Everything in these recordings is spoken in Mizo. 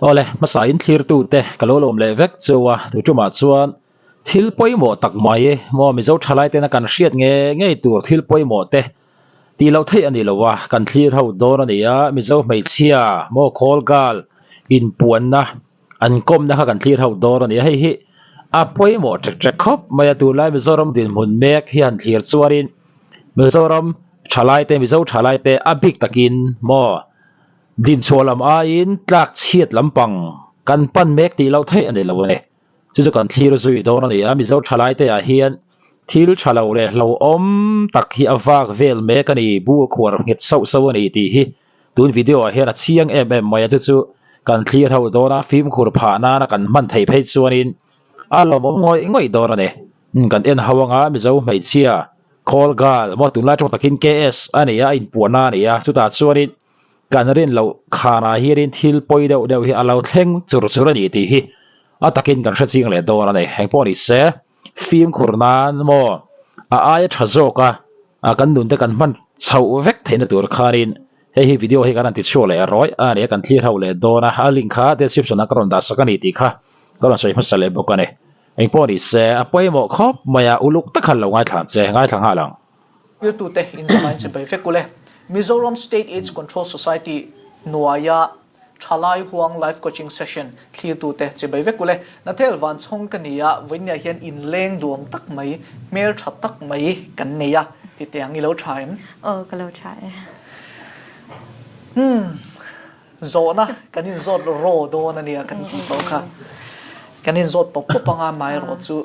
Awle, hmasa in thlirtute ka lo lawm leh vek cheu a, tu tumah chuan thil pawimawh tak mai maw Mizo thalai tena kan hriat nge ngei tur thil pawimawh te tih loh theih a ni lo a, kan thlir ho dawn a ni a, Mizo hmeichhia maw call girl inpuanna an kawmna kha kan thlir ho dawn a ni a, hei hi a pawimawh ṭek ṭek khawp mai a, tunlai Mizoram dinhmun mek hi han thlir chuanin Mizoram thalai te Mizo thalai te a bik takin maw Dinchhuah lam aiin tlak chhiat lampang kan pan mek tih loh theih a ni lo e. Chu chu kan thlir zui dawn a ni a, Mizo thalaite ah hian thil tha lo leh hlauhawm tak hi a vak vel mek a ni, bu a khuar nghet sauh sauh a ni tih hi tun video ah hian a chiang em em mai a, chu chu kan thlir ho dawn a, fimkhur phah nana kan hman theih phei chuanin a lawmawm ngawih ngawih dawn a ni. Kan en ho anga Mizo hmeichhia call girl maw tunlai tawng takin KS a ni a, a inpuahna a ni a, chutah chuanin Kan rin loh khanah hianin thil pawi deuh deuh hi a lo thleng chur chur a ni tih hi a takin kan hre ching leh dawn a ni. Engpawh ni se, fimkhur nan maw a aia tha zawk a kan nunte kan hman chhoh vek theihna tur khanin hei hi video hi kan han ti chhuak leh rawih a ni a, kan thlir ho leh dawn a, a link kha description ah ka rawn dah sak a ni tih kha ka rawn sawi hmasa leh bawk a ni. Engpawh ni se, a pawimawh khawp mai a, uluk tak khan lo ngaithla ang che, ngaithla nghal ang. Zirtute inzavain chibai vek ule. Mizoram State Aids Control Society hnuaia Thalai Huang Life Coaching Session thlirtute chibai vek ule. Nathel Vanchhawng ka ni a, vawinia hian inleng duam tak mai, hmel tha tak mai kan nei a, ti teh ang i lo tha em? Aw, ka lo tha e. Umm, zawhna kan inzawt raw dawn a nia kan tih tawh kha. Kan inzawt pawp pawp anga amaherawh chu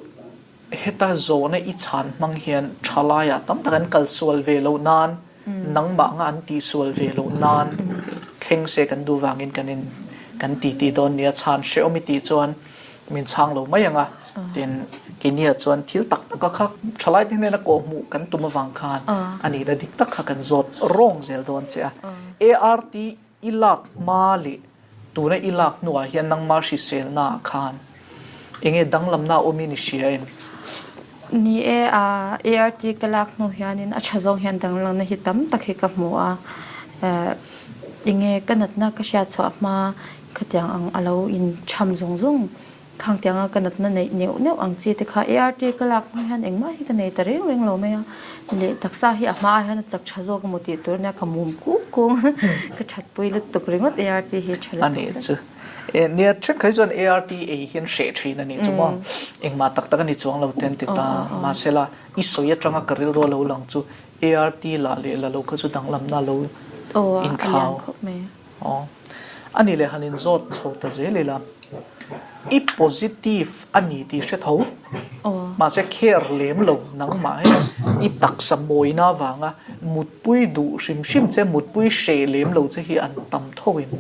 Heta zawhna i chhan hmang hian thalaiah tam tak an kal sual ve loh nan, nangmah anga an tih sual ve loh nan thleng se kan duh vangin kan in kan ti tih dawn nia chhan hrehawm i tih chuan min chhang lo mai ang a, tin keiniah chuan thil tak tak a kha thalai te hnena kawhhmuh kan tum avang khan a nihna dik tak kha kan zawt rawng zel dawn che a. ART I lak hma leh tuna i lak hnuah hian nangmah hriselna ah khan enge danglamna a awmin i hria em? Ni e, ART ka lak hnu hianin a tha zawng hian danglamna hi tam tak hi ka hmu a, enge ka natna ka hriatchhuah hma khatiang ang a lo incham zung zung. Khang tianga ka natna neih neuh neuh ang chi te kha ART ka lak hnu hian engmah hi ka nei ta reng reng lo mai a, leh taksa hi a hma hian a chak tha zawk emaw tih tur ania ka mum kuk kung ka that pui lutuk ringawt ART hi tha lutuk. A nih chu. E nia thenkhat hi chuan ART ei hian hreh thin a nih chu maw engmah tak tak a ni chuang lo te an ti ta mahsela i sawi atanga ka rilru a lo lang chu ART lah leh la lo kha chu danglamna lo inthlau. Aw. A nih leh han inzawt chho ta zel ila, i positive a ni tih hre tho. Mahse care lem lo nangmah hei i taksa mawina avanga mutpui duh hrim hrim che, mutpui hreh lem lo che hi an tam tho em?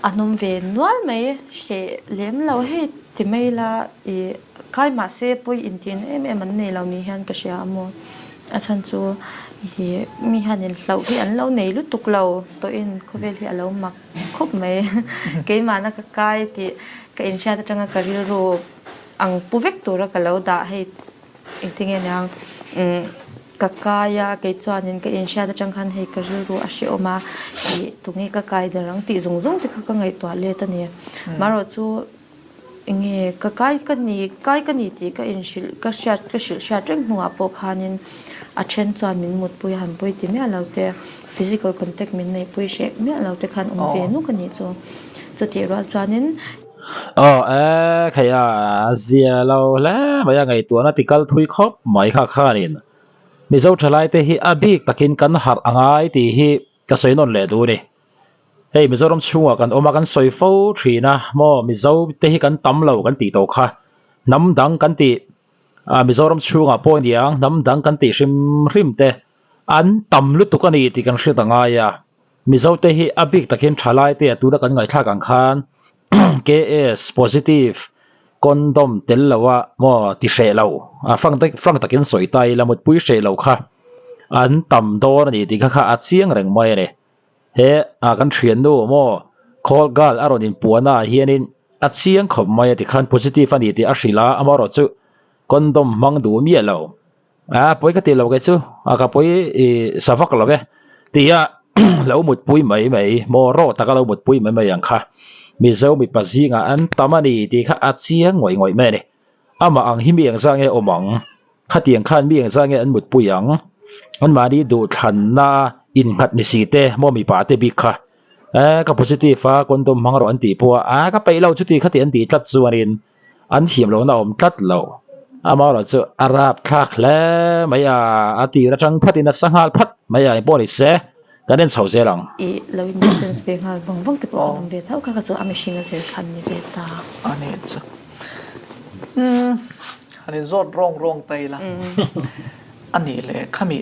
A hnawm ve nual mai, hreh lem lo hei ti mai ila i kai mahse pawi intin em em an nei lo ni hian ka hria a maw. A chhan chu hi mi hianin hlauh hi an lo nei lutuk lo tawhin khawvel hi a lo mak khawp mai. Keimahna ka kai tih ka inhriat atanga ka rilru ang pu vek tura ka lo dah hei engtinge niang umm ka kai a kei chuanin ka inhriat atang khan hei ka rilru a hrehawm a ih tunge ka kai der ang tih zung zung te kha ka ngaihtuah let a ni. Marawh chu Enge ka kai ka ni kai ka ni tih ka inhrilh ka hriat ka hrilh hriat reng hnungah pawh khanin a then chuan min mutpui a han pui ti miah lo te physical contact min neihpui hreh miah lo te khan awm ve nuk a nih chu chutih rual chuanin Aw e kheih a zia lo hle mai a ngaihtuahna ti kal thui khawp mai kha khanin Mizo thalaite hi a bik takin kan harh a ngai tih hi ka sawi nawn leh duh a ni. Hei Mizoram chhungah kan awm a, kan sawi fo thin a, maw Mizo te hi kan tam lo kan tih tawh kha, hnam dang kan tih ah Mizoram chhungah pawh a ni ang, hnam dang kan tih hrim hrim te an tam lutuk a ni tih kan hriat a ngai a, Mizo te hi a bik takin thalai te ah tuna kan ngaihthlak ang khan KS positive condom tel lo a maw ti hreh lo a frank frank takin sawi ta ila mutpui hreh lo kha an tam dawn a ni tih kha kha a chiang reng mai a ni. He ah kan thiannu maw call girl a rawn inpuahna ah hianin a chiang khawp mai a tikhan positive a ni tih a hrilh a, amaherawh chu condom hmang duh miah lo a pawi ka ti lo kei chu a ka pawi ih sa vak lo e tia lo mutpui mai mai maw rawh taka lo mutpui mai mai ang kha. Mizo mipa zingah an tam a ni tih kha a chiang ngawih ngawih mai a ni. Amah ang hi mi engzah nge awm ang? Khatiang khan mi engzah nge an mutpui ang? Anmahni duhthlanna innghat ni si te maw mipa te bik kha eh ka positive a condom hmang rawh an tih pawh a ah ka peih lo chuti khati an tih tlat chuanin an thiam lohna a awm tlat lo. Amaherawh chu a rapthlak hle mai a, a tir atang phatin a sa nghal phat mai a engpawh ni se kan en chho zel ang. I lo in distance ve nghal vang vang te pawh kan awm ve tho kha kha chu a mihring a zir khan ni ve ta. A nih chu. Umm han in zawt rawng rawng ta ila. A nih leh khami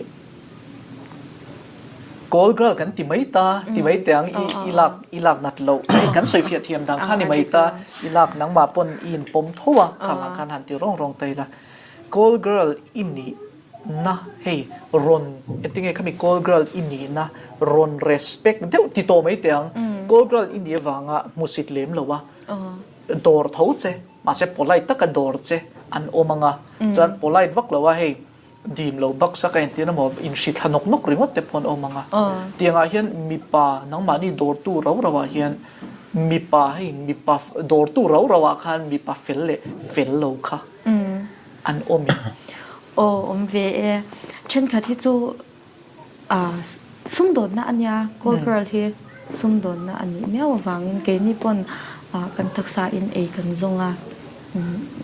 Call girl kan ti mai ta, ti mai teh ang i i lak i lak nat loh hei kan sawi fiah thiam dan kha ni mai ta, i lak nangmah pawn i inpawm tho a khang ah khan han ti rawng rawng ta ila. Call girl i nih na hei rawn engtinge khami call girl i nih na rawn respect deuh ti tawh mai teh ang. Call girl i nih avanga hmusit lem lo a dawr tho che mahse polite taka dawr che an awm ang a chuan polite vak lo a hei Dim lo baksa ka entir emaw inhri thla nawk nawk ringawt te pawh an awm ang a. Tiangah hian mipa nangmahni dawrtu rau rauah hian mipa hei mipa dawrtu rau rauah khan mipa fel leh fel lo kha an awm em? Aw awm ve e. Thenkhat hi chu Sumdawnna a nia, call girl hi sumdawnna a nih miau avangin keini pawn kan taksa in ei kan zawng a,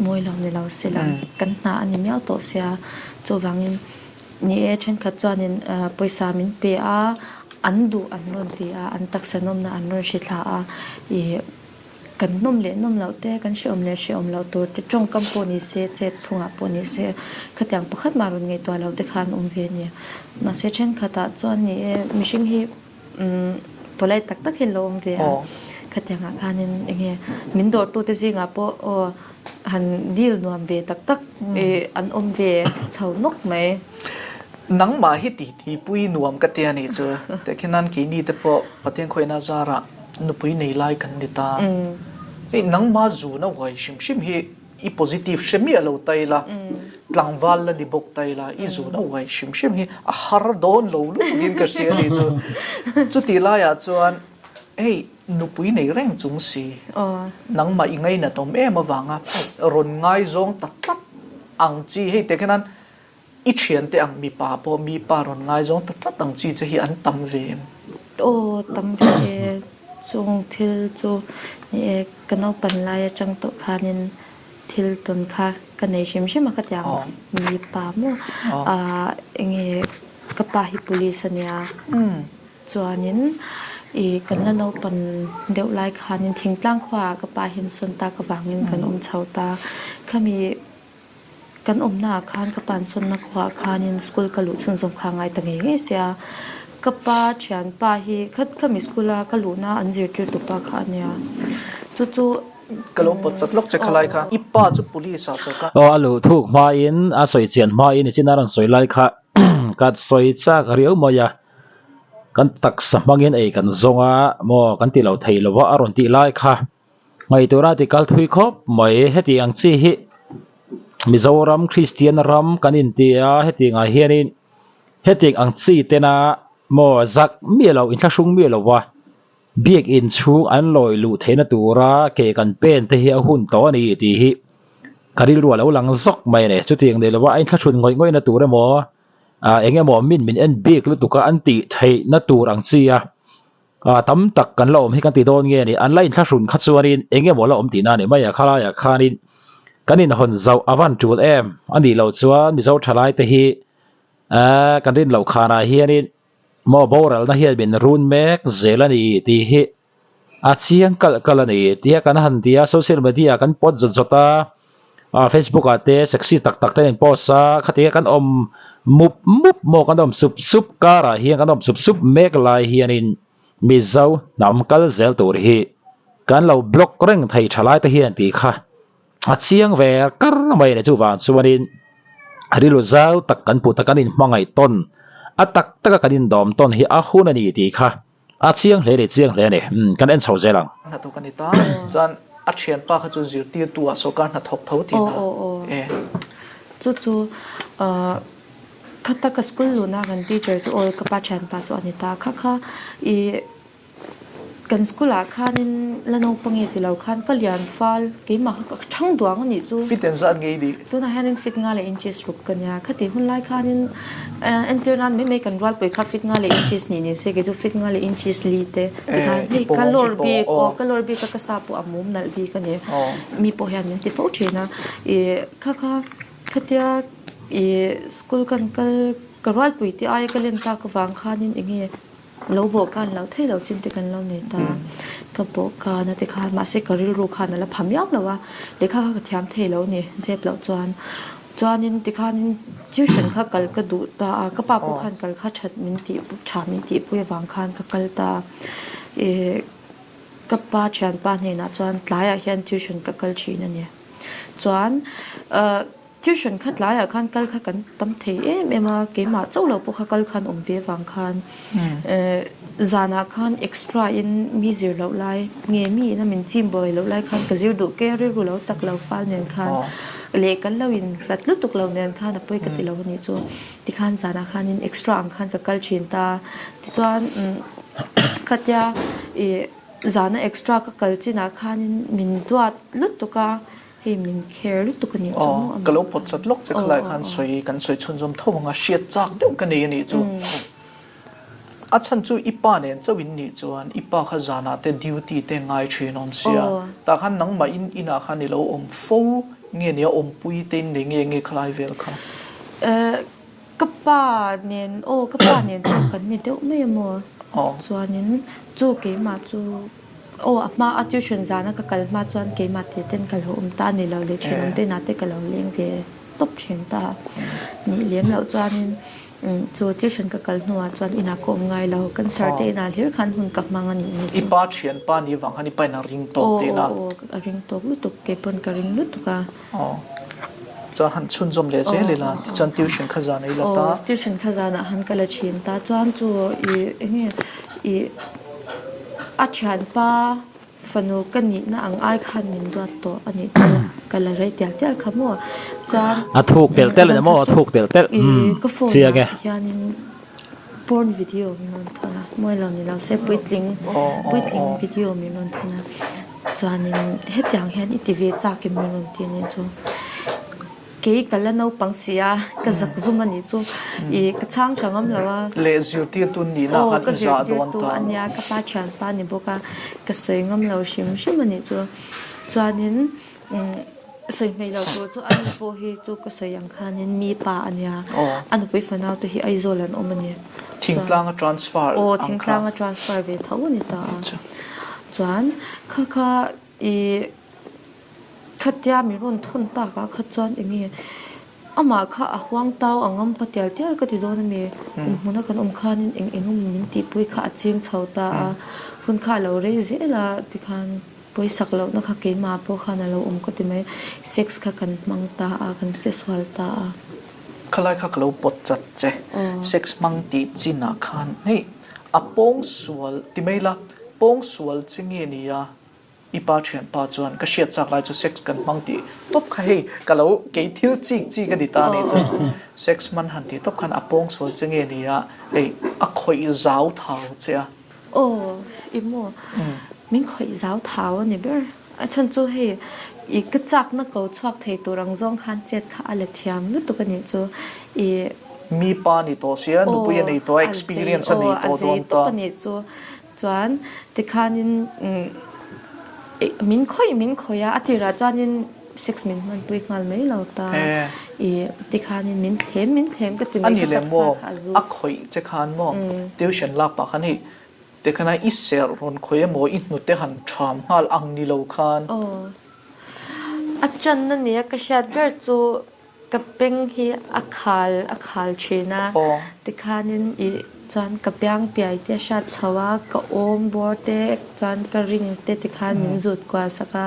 mawi lo ni lo sila kan hna a ni miau tawh sia, chuvangin ni e thenkhat chuanin pawisa min pe a, an duh an rawn ti a, an taksa nawmna an rawn hri thla a, ih. Kan nawm leh nawm loh te, kan hrehawm leh hrehawm loh tur te tawngkam pawh ni se, chet phungah pawh ni se, khatiang pakhat mah rawn ngaihtuah loh te kha an awm ve a ni. Mahse thenkhatah chuan ni e, mihring hi umm polite tak tak hi an lo awm ve a, khatiangah khanin eng nge min dawrtute zingah pawh aw han deal nuam ve tak tak ih an awm ve chho nawk mai. Nangmah hi titipui nuam ka tia nih chu. Tehkhinan keini te pawh Pathian khawihna zarah nupui nei lai kan ni ta. Hei nangmah zuna uai hrim hrim hi i positive hre miah lo ta ila, tlangval la ni bawk ta ila, i zuna uai hrim hrim hi a har dawn lo lutukin ka hria nih chu. Chutih laiah chuan hei nupui nei reng chung si, nangmah i ngainat awm em avanga rawn ngaizawng ta tlat ang chi hei tehkhinan I thiante ang mipa pawh mipa rawn ngaizawng ta tlat ang chi che hi an tam ve em? Aw, tam ve e. Chung thil chu ni e, ka naupan lai atang tawh khanin thil tawn kha ka nei hrim hrim a ka ti ang. Mipa maw? Ahh enge ka pa hi police a nia. Chuanin i kan la naupan deuh lai khanin thingtlang khuaah ka pa hi an sawn tak avangin kan awm chho ta. Khami Kan awmnaah khan ka pansawnna khuaah khanin school ka luh chhunzawm kha a ngai ta ngei ngei sia. Ka pa thianpa hi kha khami school a ka luhna an zirtirtu pa kha a nia. Chu chu Ka lo pawt chat lawk che khalai kha. I pa chu police ah sawrkar. Aw a luh thuk hmain a sawi chian hmain i chin a rawn sawi lai kha ka sawi chak riau mai a. Kan taksa hmangin ei kan zawng a maw kan ti lo thei lo a a rawn tih lai kha. Ngaihtuahna ti kal thui khawp mai heti ang chi hi Mizoram Kristian ram kan inti a heti angah hianin heti ang chi tena maw zak miah lo inthlahrung miah lo va biakin chhung an lawi luh theihna tura ke kan pen te hi a hun tawh a ni tih hi ka rilru a lo lang zawk mai a ni chutiang nei lova a inthlahrun ngawih ngawihna tur emaw ah eng emaw min min en bik lutuk a an tih theihna tur ang chi a. Ah tam tak kan la awm hi kan ti dawn nge ni, an la inthlahrun kha chuanin eng emaw la awm tihna a ni mai a, khalaiah khanin kan inhawn zauh a van tul em a nih loh chuan Mizo thalai te hi eh kan rin loh khanah hianin maw boralna hian min run mek zel a ni tih hi a chiang kalh kalh a ni tia kan han ti a, social media kan pawt zawt zawt a. ah facebook ah te sexy tak tak te an in post a khati kan awm mup mup maw kan awm sup sup karah hian kan awm sup sup mek lai hianin mizo hnam kal zel tur hi kan lo block reng thei tha lai te hian tih kha a chiang ve kar mai a ni chuvang chuanin rilru zau tak kan put a kan inhmangaih tawn a tak taka kan indawm tawn hi a hun a ni tih kha. A chiang hle ni, chiang hle ni. Umm, kan en chho zel ang. Hnathawk a ni ta. Chuan a thianpa kha chu zirtirtu ah sawrkar hnathawk tho tihna Aw, aw, aw. e. Chu chu ah khata ka school luhna kan teacher chu aw ka pa thianpa chu a ni ta. Kha kha i. Kan school ah khanin la naupang nge ti lo khan ka lian fal keimah kha ka thang duang a nih chu. Fit en zat ngei nih. Tunah hianin fit nga leh inches ruk ka nia. Khati hun lai khanin entir nan mai mai kan rualpui kha fit nga leh inches nih ni se kei chu fit nga leh inches li te tikhan hei ka lawr bik aw ka lawr bik a ka sa pawh a mum nalh bik a ni. Mi pawh hian min ti fo thin a. Ih kha kha khatia ih school kan kal ka rualpui te aia ka len tak avang khanin enge Lo bawh khan lo thei lo chin te kan lo nei ta. Ka bawh khan a ti khan mahse ka rilru khan a la pha miau lo a, lehkha kha ka thiam thei lo ni zep loh chuan. Chuanin tikhanin tuition kha kal ka duh ta a, ka pa pawh khan kal kha that min tih tha min tihpui avang khan ka kal ta a. Ih ka pa thianpa hnenah chuan tlaiah hian tuition ka kal thin a ni. Chuan ah. Tuition kha tlaiah khan kal kha kan tam thei em em a, keimah chauh lo pawh kha kal khan awm ve avang khan zanah khan extra in mi zir loh lai nge mi ina min chim buai loh lai khan ka zir duh ke rilru lo chak lo fal nen khan leh kan lo in hlat lutuk lo nen khan a pawi ka ti lo a nih chu. Tikhan zanah khanin extra ang khan ka kal thin ta. Tichuan khatia ih zana extra ka kal chinah khanin min duat lutuk a. Hei min care lutuk a nih chu maw? Aw, ka lo pawt chat lawk che khalai khan sawi kan sawi chhunzawm tho ang a, hriat chak deuh ka nei a nih chu. A chhan chu i pa nen chauh in nih chuan i pa kha zanah te duty te ngai thin awm sia, tah khan nangmah in inah khan i lo awm fo nge nia awmpui te in nei nge nge khalai vel kha? Ka pa nen aw ka pa nen chuan kan ni deuh mai a maw? Chuanin chu keimah chu. Aw, a hma a tuition zana ka kal hma chuan keimah tih ten ka lo awm ta a ni lo leh thenawm te inah te ka lo leng ve tawp thin ta. Nih lem loh chuanin chu tuition ka kal hnuah chuan inah ka awm ngai lo, kan sir te inah hlir khan hun ka hmang a nih ni chu. I pa thianpa ni vang khan i pa in a ring tawk tihna? Aw, aw, aw, a ring tawk lutuk, kei pawn ka ring lutuk a. Aw, chuan han chhunzawm leh zel ila, tichuan tuition kha zan ei la ta. Aw, tuition kha zanah han ka la thin ta. Chuan chu i eng nge i a thianpa fanu ka nihna ang ai khan min duat tawh a nih chu ka la rei tial tial kha maw. Chuan A thuk telh telh a ni maw, a thuk telh telh. I ka phone ah hianin porn video min rawn thawn a, mawi lo ni lo se puitling puitling video min rawn thawn a. Chuanin hetiang hian i ti ve chak em min rawn ti a nih chu. Kei ka la naupang si a, ka zak zum a nih chu. Ih ka chhang tha ngam lo a. Leh zirtirtu nihna khan i zah dawn ta. Aw ka zirtirtu a nia, ka pa thianpa ni bawk a, ka sawi ngam lo hrim hrim a nih chu. Chuanin sawi hmei lo tur chu ani pawh hi chu ka sawi ang khanin mi pa a nia, a nupui fanau te hi Aizawl an awm a ni. Thingtlanga transfer ang kha. Aw thingtlanga transfer ve tho a ni ta a. Chuan kha kha i khatia min rawn thawn takah kha chuan eng nge amah kha a huang tau ang ngam pa tial tial ka ti dawn a mi? Kum hmuna kan awm khanin eng eng emaw min tihpui kha a ching chho ta a, hun kha a lo rei zel a tikhan pawisak lohna kha keimah pawh khan a lo awm ka ti mai. Sex kha kan hmang ta a, kan che sual ta a. Khalai kha ka lo pawt chat che, sex hmang tih chinah khan hei a pawngsual ti mai la, pawngsual che nge ni a? I pa thianpa chuan ka hriat chak lai chu sex kan hmang tih tawp kha hei ka lo kei thil chik chik a ni ta a nih chuan sex hman han tih tawp khan a pawngsual che nge ni a? Hei a khawih zau thau che a. Aw i maw min khawih zau thau a ni ber. A chhan chu hei i ka chakna ko chhuak thei tur ang zawng khan chet kha a la thiam lutuk a nih chu i. Mi pa ni tawh sia, nupui a nei tawh a, experience a nei tawh dawn ta. Aw a zei tawp a nih chu. Chuan tikhanin min khawih min khawih a, a tirah chuanin sex min hmanpui nghal mai lo ta. I tikhanin min thlem min thlem ka ti mai ka taksa kha a zu. A khawih che khan maw tuition lak pah khan hei Tikhan i serh rawn khawi emaw i hnute han ṭham nghal ang ni lo khan. Aw. A ṭanna nia ka hriat ber chu ka beng hi a khal a khal ṭhin a. Tikhanin i chuan ka biang piai te a hriat chho a, ka awm bawr te chuan ka ring te tikhan min zut kual sak a,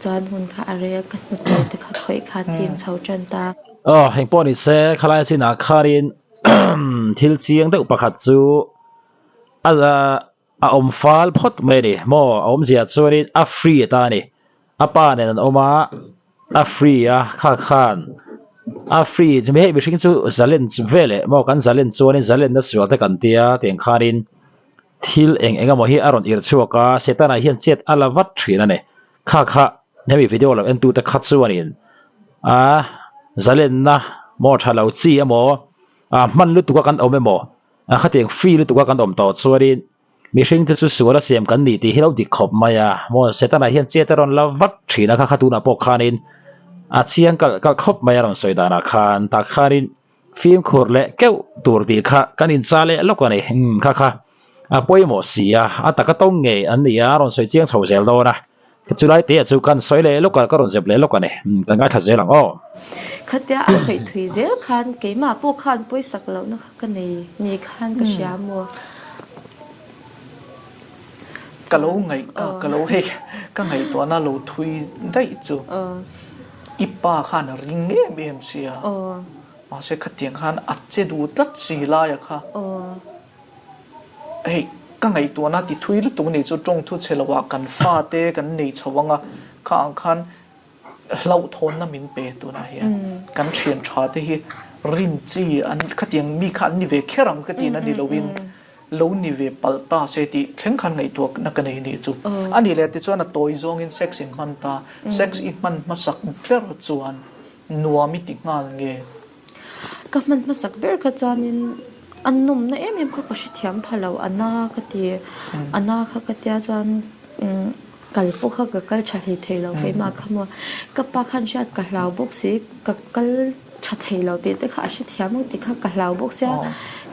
chuan hun kha a rei a, ka hnute te kha khawih kha ching chho ṭan ta. Aw, engpawh ni se, khalai chinah khanin thil chiang deuh pakhat chu a a awm fal phawt mai a ni maw a awmzia chuanin a free a ta a ni a pa nen an awm a a free a kha khan a free chu hei mihring chu zalen vel eh maw kan zalen chuanin zalenna sual te kan tia tiang khanin. thil eng eng emaw hi a rawn irh chhuak a, Setana hian chet a la vat thin a ni. Kha kha hemi video lo entute kha chuanin a zalenna maw tha lo chi emaw a hman lutuk a kan awm emaw a khatiang free lutuk a kan awm tawh chuanin mihring te chu sual a siam kan ni tih hi lo dik khawp mai a maw Setana hian chet a rawn la vat thin a kha kha tunah pawh khanin a chiang kalh kalh khawp mai a rawn sawi danah khan tah khanin Fimkhur leh keuh tur tih kha kan incha leh lawk a ni. Umm kha kha a pawimawh si a, a taka tawng ngei an ni a, a rawn sawi chiang chho zel dawn a. Chulai te ah chu kan sawi leh lawk a, ka rawn zep leh lawk a ni. Umm kan ngaithla zel ang aw. Khatia a khawih thui zel khan keimah pawh khan pawisak lohna kha ka nei ni khan ka hria maw? Ka lo ngaih ka ka lo hei ka ngaihtuahna lo thui daih chu i pa khan a ring em em sia mahse khatiang khan a che duh tlat si laia kha hei ka ngaihtuahna ti thui lutuk anih chu tawng thu chhe loah kan fate kan nei chho anga kha ang khan hlauhthawnna min pe tunah hian kan thian tha te hi rin chi an khatiang mi kha an ni ve kher ang ka tihna ni loin lo ni ve palh ta se tih thleng khan ngaihtuahna ka nei nih chu. A nih leh tichuan a tawi zawngin sex in hman ta, sex i hman hmasak ber chuan nuam i ti nghal nge? Ka hman hmasak ber kha chuanin a nawmna em em kha ka hrethiam pha lo, a na ka ti, a na kha ka tia chuan Kal pawh kha ka kal tha hlei thei lo keimah kha maw. Ka pa khan hriat ka hlau bawk si, ka kal tha thei lo tih te kha a hrethiam ang tih kha ka hlau bawk sia.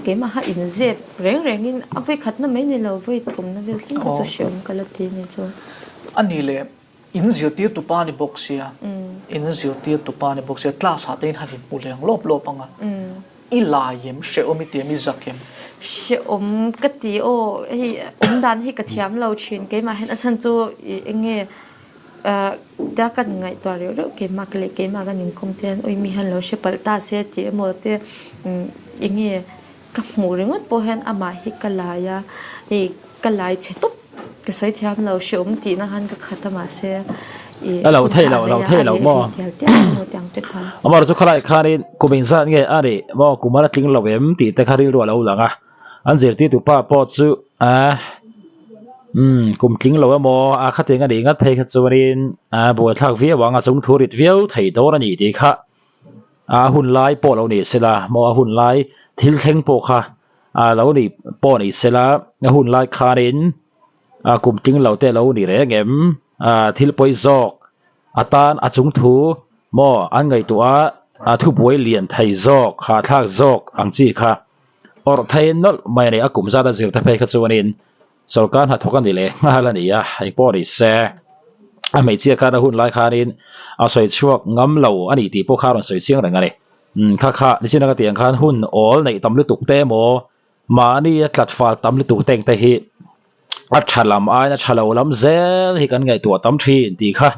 Keimah kha inzep reng rengin a vawi khatna mai ni lo, vawi thumna vel thleng kha chu hreawm ka la ti ni chu. A ni le, in zirtir tupa ni bawk sia, in zirtir tupa ni bawk sia, class ah te in han inhmu leng lawp lawp ang a. I lai em? Hrehawm i ti em? I zak em? Hrehawm ka ti aw, hei awm dan hi ka thiam lo thin keimah hian a chhan chu i eng nge tia kan ngaihtuah reuh reuh keimah ka leh keimah kan inkawm te hian awi mi hian lo hre palh ta se tih emaw te eng nge ka hmuh ringawt pawh hian amah hi ka lai a hei Ka lai chhe tawp, ka sawi thiam lo, hreawm tihna khan ka khat a mahse i A lo hun thei kha lo, a lo rei a, thei a lo reh maw? ve tial tial emaw tiang te khan. Amaherawhchu chu khalai khanin kum engzat nge a nih maw, kum a la tling lo em tih te kha rilru a lo lang a, an zirtirtu pa pawh chu a umm kum tling lo emaw a khatiang a nih ngat phei kha chuanin a buaithlak viau ang a chungthu rit viau thei dawn a ni tih kha a hun lai pawh lo ni sela maw a hun lai thil thleng pawh kha a lo nih pawh ni sela a hun lai khanin a kum tling lo te lo ni reng em a thil pawi zawk a tan a chung thu maw an ngaihtuah a a thubuai lian thei zawk hahthlak zawk ang chi kha awrh thei nawlh mai a ni a kum zat a zir te phei kha chuanin sawrkar hnathawk a ni leh nghal a ni a engpawh ni se a hmeichhia khan a hun lai khanin a sawi chhuak ngam lo a ni tih pawh kha a rawn sawi chiang reng a ni. Umm kha kha nichin anga tiang khan hun awl neih tam lutuk te emaw mahni a tlat fal tam lutuk te engte hi a tha lam aiin a tha lo lam zel hi kan ngaihtuah tam thin tih kha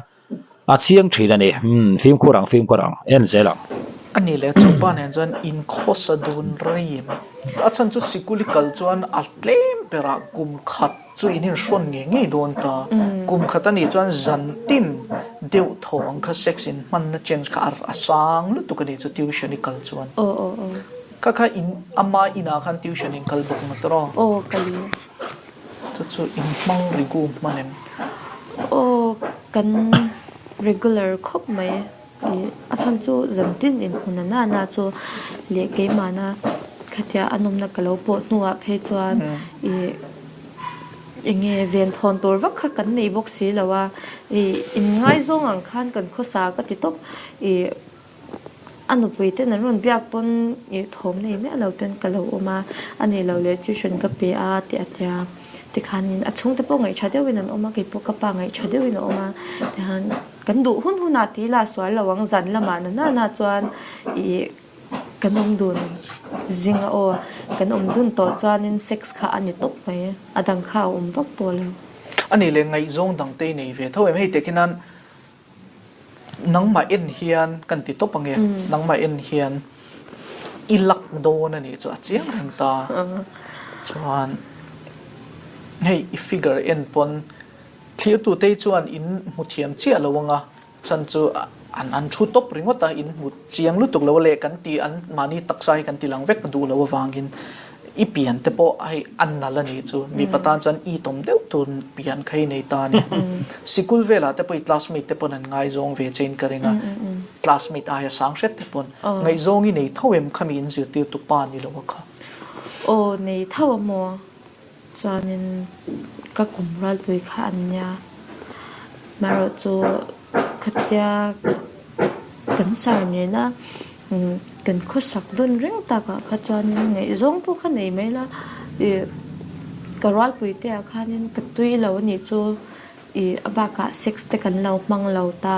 a chiang thin a ni. Umm fimkhur ang fimkhur ang en zel ang. A ni leh chu pa nen chuan inkhawsa dun rei em? A chhan chu sikul i kal chuan a tlem berah kum khat Chu in inhrawn ngei ngei dawn ta. Kum khat a nih chuan zan tin deuh thaw ang kha sex in hmanna chance kha a sang lutuk a nih chu tuition i kal chuan. Aw aw aw. Kha kha in ama inah khan tuition in kal bawk ngawt rawh. Aw kal in. Chu chu in hmang rigu hman em? Aw kan regular khawp mai. Ih a chhan chu zan tin inhmun a nana chu leh keimahna khatia a nawmna ka lo pawh hnuah phei chuan ih eng nge ven thawn tur vak kha kan nei bawk si lo a, ih inngaizawng ang khan kan khawsa ka ti tawp ih a nupui ten an rawn biak pawn ih thawm nei miah lo ten ka lo awm a, a nih loh leh tuition ka pe a tih a tia tikhanin a chhungte pawh ngaihṭha deuhin an awm a keipawh ka pa ngaihṭha deuhin a awm a tihan. Kan duh hun hunah ti la sual lo ang zan lamah na na na chuan ih kan awm dun zing a aw kan awm dun tawh chuanin sex kha a ni tawp mai a dang kha a awm vak tawh lo. A nih leh ngaihzawng dang te i nei ve tho em hei teh khian nangmah en hian kan ti tawp ange nangmah en hian i lak dawn a nih chu a chiang reng ta chuan hei i figure en pawn Thirtute chuan in hmu thiam chiah lo anga, chhan chu an an thu tawp ringawt a, in hmu chiang lutuk lo a leh kan ti an mahni taksa hi kan ti lang vek duh lo avangin. I pian te pawh hei a nalh a nih chu. Mipa tan chuan i tawm deuh tur pian kha i nei ta a ni. Sikul velah te pawh i classmate te pawn an ngaizawng ve che in ka ring a. Classmate aia sang hret te pawn ngaihzawng i nei tho em khami in zirtirtu pa ni lo a kha? Aw nei tho a maw? Chuanin ka kum rualpui kha an nia. Marawh chu khatia kan sar nena kan khawsak dun reng takah kha chuanin ngaihzawng pawh kha nei mai la. Ih ka rualpui te ah khanin ka tui lo a nih chu ih a bakah sex te kan lo hmang lo ta.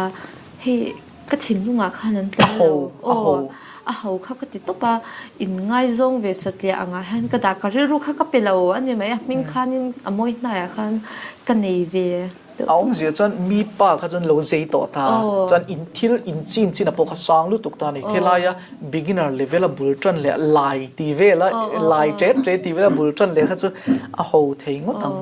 Hei ka thinlungah khan an tling lo. Aw a ho kha ka ti tawp a, in ngaizawng ve satliah angah hian ka dah ka rilru kha ka pe lo a ni mai a hming khanin a mawi hnaiah khan ka nei ve deuh A awmzia chuan mi pa kha chuan lo zei tawh ta chuan in thil in chim chin a pawh kha sang lutuk ta a ni. Khelaia beginner level a bul tan leh lai ti vela lai ṭet ṭet ti vela bul tan leh kha chu a ho thei ngawt ang.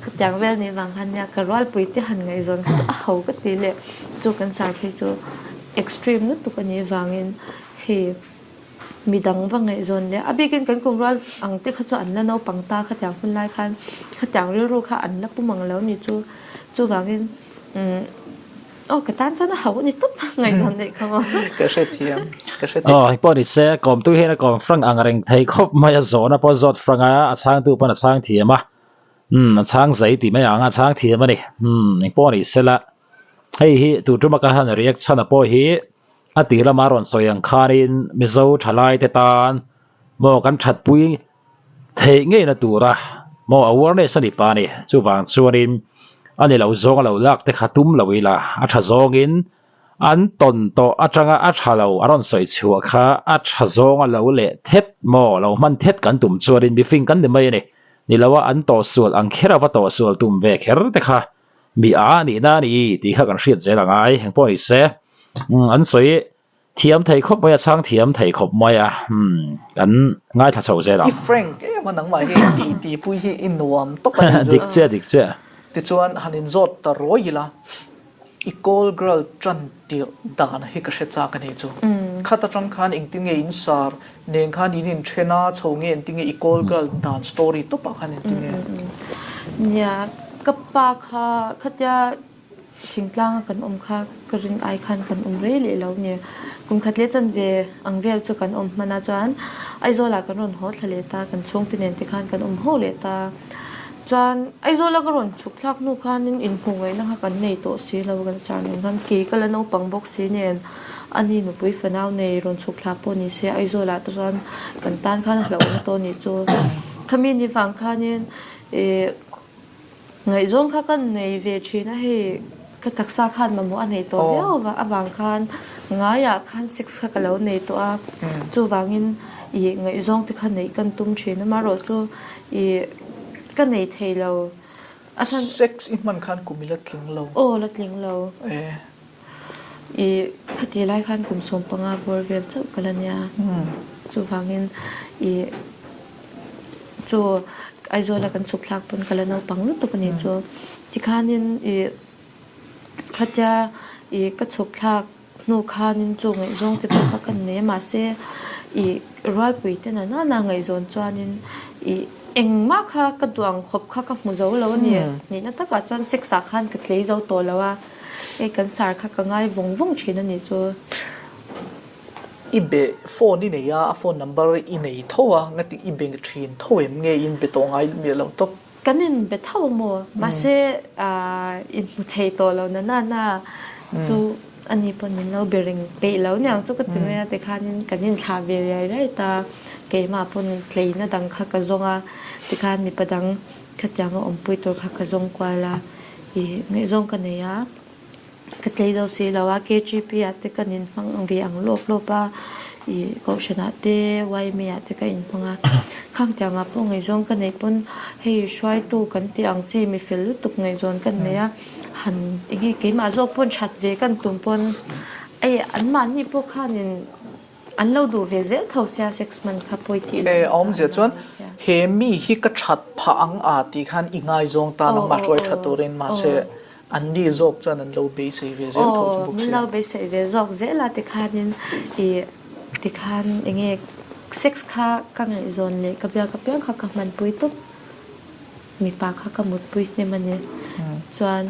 Khatiang vel nih vang khan nia ka rualpui te han ngaihzawn kha chu a ho ka ti leh chu kan sar phei chu extreme lutuk a nih vangin hei midang va ngaihzawn leh a bikin kan kum rual ang te kha chu an la naupang ta khatiang hun lai khan khatiang rilru kha an la pum ang lo ni chu chuvangin umm aw ka tan chuan a hauh a ni tawp ngaihzawn neih kha maw. Ka hrethiam ka hrethiam. Aw hei pawh ni se kawmtu hian a kawm frank ang reng thei khawp mai a zawhna pawh a zawt frank a a chhangtu pawn a chhang thiam a umm a chhang zai tih mai ang a chhang thiam a ni umm engpawh ni sela. Hei hi tu tuma ka han react chhan a pawh hi a tih lama rawn sawi ang khanin Mizo thalai te tan maw kan thatpui theih ngeina tura maw awareness a ni pa a ni. Chuvang chuanin a ni lo zawng a lo lak te kha tum lo ila a tha zawngin an tawn tawh atanga a tha lo a rawn sawi chhuah kha a tha zawng a lo leh thet maw lo hman thet kan tum chuanin mifing kan ni mai a ni. Ni lo a an tawhsual ang kher a va tawhsual tum ve kher te kha Mi a nihna a ni tih kha kan hriat zel a ngai. Eng pawh ni se, an sawi thiam thei khawp mai a, chhang thiam thei khawp mai a, kan ngaithla chho zel ang. I frank em a nangmah hi tih tihpui hi i nuam tawp a ni chu. Dik chiah, dik chiah. Tichuan han inzawt ta ruai ila, i call girl tan tirh dan hi ka hre chak a ni chu. Khat atang khan engtin nge in sar Nen khan in inthen a, chho nge engtin nge i call girl dan story tawpah khan engtin nge? Nia, ka pa kha khatia thingtlanga kan awm kha ka rin ai khan kan awm rei leh lo ni. Kum khat leh chanve ang vel chu kan awm hman a chuan Aizawlah kan rawn haw thla leh ta, kan chhungte nen te khan kan awm ho leh ta. Chuan Aizawla ka rawn chhuk thlak hnu khanin inhmuh ngaihna kha kan nei tawh si lo, kan sar nen khan kei ka la naupang bawk si nen. Ani nupui fanau nei rawn chhuk thlak pawh ni se Aizawlah te chuan kan tan khan a hlauhawm tawh anih chu. Khami ni vang khanin ih ngaihzawng kha ka nei ve thin a hei ka taksa khan mamawh a nei tawh viau avang khan ngaiah khan sex kha ka lo nei tawh a chuvangin ih ngaihzawng te kha neih kan tum thin amaherawh chu ih ka nei thei lo. Sex i hman khan kum i la tling lo. Aw la tling lo. I khati lai khan kum 15 bawr vel chauh ka la nia. Chuvangin i chu Aizawla kan chhuk thlak pawn ka la naupang lutuk a ni chu. Tikhanin i khatia i ka chhuk thlak hnu khanin chu ngaihzawng te pawh kha ka nei a mahse i rualpui te nana na ngaihzawn chuanin i engmah kha ka duh ang khawp kha ka hmu zo lo a ni. Nihna takah chuan sex ah khan ka tlei zo tawh lo a. Hei kan sar kha ka ngai vawng vawng thin a nih chu. I be phone i nei a, a phone number i nei tho a, ngati i be thin tho em nge in be tawh ngai miah lo tawp? Kan in be tho maw? Mahse in hmu thei tawh lo na na na chu ani pawn min lo be reng peih lo niang chu ka ti mai a tikhanin kan in thlah ve riai riai ta, keimah pawn tleina dang kha ka zawng a, tikhan mipa dang khatiang a awmpui tur kha ka zawng kual a. I ngaihzawng ka nei a, ka tlei zo si lo a, KGP ah te kan inhmang ve ang lawp lawp a, i Kohhran ah te YMA ah te ka inhmang a, khang tiang ah pawh ngaihzawng ka neih pawn hei hruaitu kan tih ang chi mi fel lutuk ngaihzawn ka nei a, han enge keimah zawk pawn that ve kan tum pawn ei anmahni pawh khanin An lo duh ve zel tho sia sex man kha pawi tih lo. A awmzia chuan he mi hi ka that phah ang a tih khan i ngaizawng ta nangmah hruai tha turin mahse an ni zawk chuan an lo beisei ve zel tho chu bawk sia. Min lo beisei ve zawk zel a tikhanin i tikhan enge Sex kha ka ngaihzawn leh ka biak apiang kha ka hmanpui tawp. Mipa kha ka mutpui hnem a ni. Chuan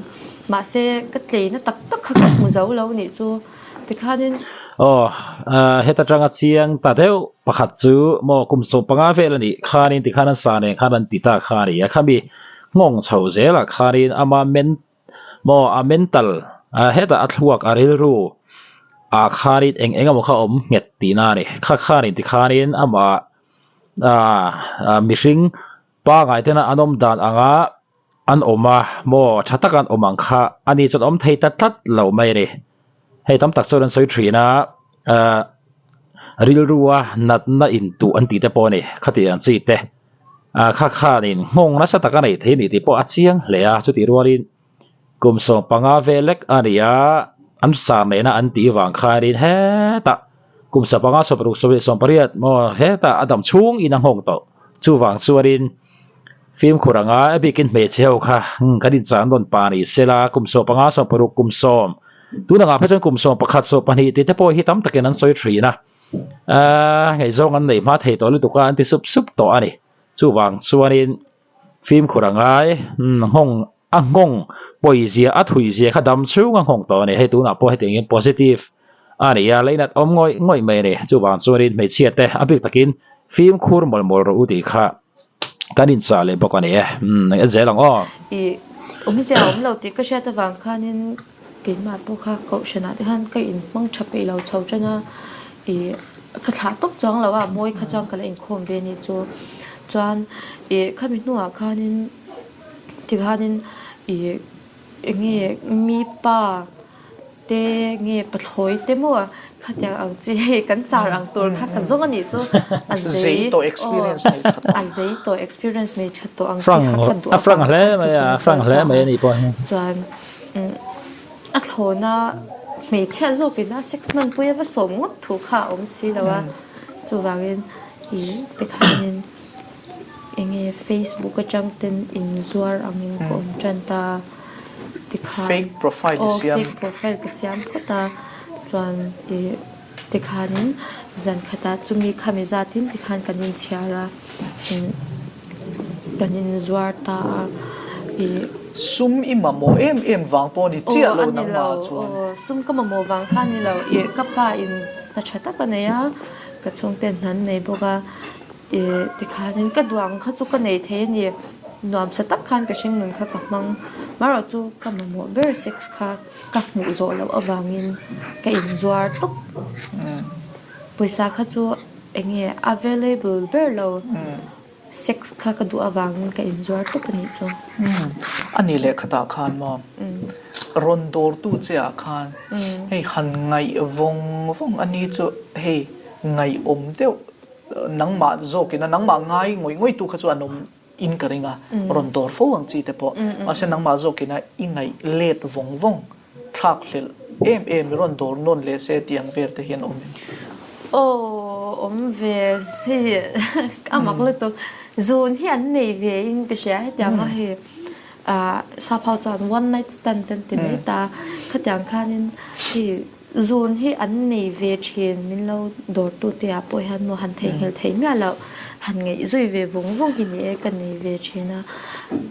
mahse ka tleina tak tak kha ka hmu zo lo nih chu tikhanin. Aw, heta tanga chiang ta deuh pakhat chu maw kum 15 vel a nih khanin tikhan an sa nen khan an ti ta kha a ni a. Khami nghawng chho zelah khanin ama men maw a mental hetah a thluak a rilru ah khanin eng eng emaw kha a awm nghet tihna a ni. Kha khanin tikhanin amah ah mihring pangai tena an awm dan anga an awm a maw tha taka an awm ang kha a ni chuan awm thei ta tlat lo mai a ni. Hei tam tak chuan an sawi thin a ah rilrua natna intuh an tih te pawh a ni khatiang ang chi te ah kha khanin nghawng nasa taka neih theih a ni tih pawh a chiang hle a chutih rualin kum 15 vel lek a ni a an sa nehna an tih vang khanin hetah kum 15 60 70 80 maw hetah a dam chhung in a nghawng tawh chuvang chuanin fimkhur anga a bikin hmeichhe ho kha kan inchang nawn pa ni sela kum 15 60 kum 10 tun angah phei chuan kum 11 12 tih te pawh hi tam takin an sawi thin a ahh ngaihzawng an nei hma thei tawh lutuk a an ti sup sup tawh a ni chuvang chuanin fimkhur a ngai nghawng a nghawng pawizia a thuizia kha dam chhung a nghawng tawh a ni hei tunah pawh hetiang hian positive a ni a leinat awm ngawih ngawih mai a ni chuvang chuanin hmeichhia te a bik takin fimkhur mawlh mawlh rawh u tih kha kan inchah leh bawk a ni e umm en zel ang aw. Ih awmzia a awm lo tih ka hriat avang khanin keimah pawh kha kohhranah te khan ka inhmang tha peih lo chho tan a ih ka thlah tawp chuang lo a mawi kha chuan ka la inkhawm ve a nih chu chuan ih khami hnuah khanin Tikhanin ih eng nge mi pa te nge pathlawi te maw khatiang ang chi hei kan sar ang tur kha ka zawng a nih chu a zei tawh experience nei tha tawh a zei tawh experience nei tha tawh ang chi kha ka duh a frank hle mai a a frank hle mai a nih pawh hi chuan a thlawna hmeichhia zawkin a sex hmanpui a va sawm ngawt thu kha a awm si lo a chuvangin ih tikhanin Enge Facebook atang ten in zuar angin ka awm tan ta tikhan Fake profile i aw siam. fake profile ka siam phawt a chuan ih tikhanin zan khatah chumi khami zatin tikhan kan inchhiar a kan inzuar ta a ih. Sum i mamawh em em vang pawh ni chiah lo nangmah chuan. Aw sum ka mamawh vang kha ni lo ih ka pa in hna tha tak a nei a ka chhungten hna an nei bawk a. Ih tikhanin ka duh ang kha chu ka nei thei a ni. Nuamsa tak khan ka hringnun kha ka hmang. Marawh chu ka mamawh ber sex kha ka hmuh zawh loh avangin ka inzuar tawp. Pawisa kha chu eng nge available ber lo sex kha ka duh avangin ka inzuar tawp a nih chu. A ni leh khatah khan maw rawn dawrtu che ah khan hei han ngaih vawng vawng a ni chu hei ngaihawm deuh Nangmah zawkin a nangmah ngai ngawih ngawih tu kha chu an awm in ka ring a, rawn dawr fo ang chi te pawh. Mahse nangmah zawkin a i ngaih let vawng vawng thlak hlelh em em i rawn dawr nawn leh se tih ang vel te hian awm em? Aw awm ve hei a mak lutuk. Zun hi an nei ve in ka hria hetiang a hei ah sap ho chuan one night stand te an ti mai ta khatiang khanin hei Zun hi an nei ve thin, min lo dawrtute ah pawh hian maw han theihnghilh theih miah loh, han ngaih zui ve vung vung hi ni e, ka nei ve thin a,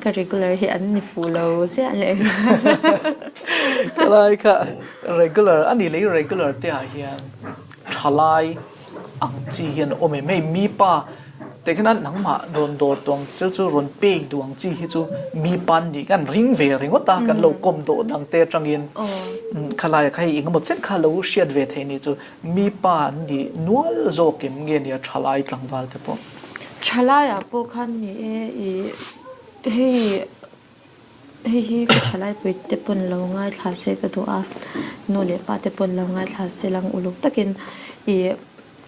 ka regular hi an ni fuh lo ziah leh Ka lai kha regular a nih leh i regular te ah hian thalai ang chi hian a awm em? Hei mipa teh khan a nangmah rawn dawr duh ang chu chu rawn pek duh ang chi hi chu mipa an nih khan ring ve ringawt a kan lo kawm dawh dang te atangin khalai ah kha hei engemaw chen kha lo hriat ve theih ni chu mipa an nih nual zawk em nge nia thalai tlangval te pawh. Thalai ah pawh khan ni e ih hei Hei hi ka thalaipui te pawn lo ngaithla se ka duh a, nu leh pa te pawn lo ngaithla se lang uluk takin ih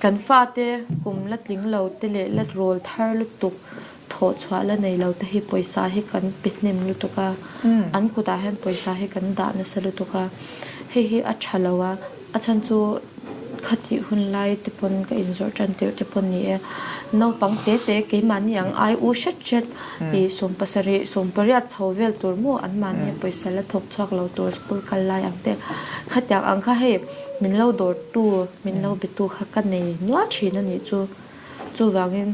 kan fate kum la tling lo te leh la rawl thar lutuk thawh chhuah la nei lo te hi pawisa hi kan pe hnem lutuk a, an kutah hian pawisa hi kan dah nasa lutuk a, hei hi a tha lo a. A chhan chu khatih hun lai te pawn ka inzawrh tan tirh te pawn ni e. Naupang te te keimahni ang ai u hret hret i 70, 80 chho vel tur maw anmahni pawisa la thawk chhuak lo tur school kal lai ang te. Khatiang ang kha hei min lo dawrtu, min lo betu kha ka nei nual thin a nih chu. Chuvangin